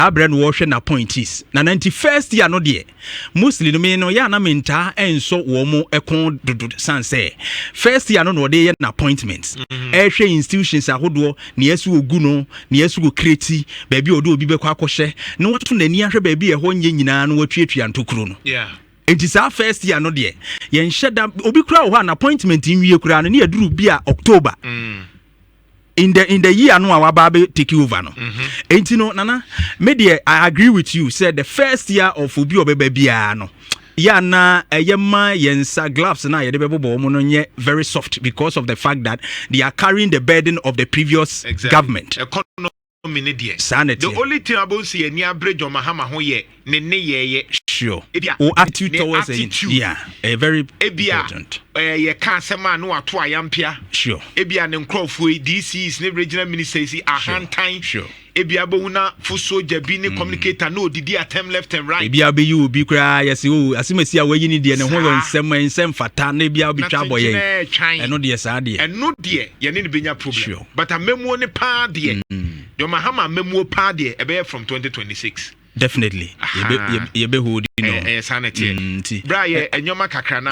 Abrɛ no wɔhwɛ na appointees na nti first year no deɛ, mostly no, me no yɛ ana mentaa ɛnsɔ wɔn mo ɛko dodo, san sɛ first year no na ɔde yɛ na appointment, ɛhwɛ institutions ahodoɔ nea ɛsi ogu no, nea ɛsi wɔ create baabi a ɔde obi bɛkɔ akɔhyɛ na watoto n'ani ahwɛ baabi a ɛhɔ nyɛ nyinaa no, watuatua ntokuro no. Nti saa first year no deɛ, yɛnhyɛ da. Obi kura wɔ hɔ a na appointment nwie koraa no ne yɛduru bi a October in the year no a waba abɛ take over no. Enti no, Nana, me deɛ, I agree with you sɛ the first year of obi a ɔbɛba biara no yɛ ana ɛyɛ ma yɛn nsa gloves na yɛde bɛbobɔ wɔn no nyɛ very soft because of the fact that they are carrying the burden of the previous government. Economy ne deɛ, Saa na the ɛteɛ. only thing abo si ani abere John Mahama ho yɛ ne yɛyɛ. Ebia, O attitude ne towards attitude. it, yeah, a very Ebia important. Yɛ ka asɛm a no wato ayampia. Ebia ne nkurɔfoɔ yi, DCs ne regional ministers yi, ahantan. Ebia bohu na fo soja bi ne communicator na odidi atɛm left and right. Ebi abɛyi obi koraa, yɛsɛ o asemasi a wayi ni deɛ ne ho yɛ nsɛm fata na ebi abɛtwa abɔ yɛn. Na twan. Ɛno deɛ, saa deɛ. Ɛno deɛ, yɛne ne bɛnya problem. But amamuo ne paa deɛ, John Mahama amamuo paa deɛ, ɛbɛyɛ from 2026. Definitely. Aha. Yɛbɛ hold no. Ɛyɛ saa na ɛteɛ. Nti Bra, yɛ ɛnwɔma kakra na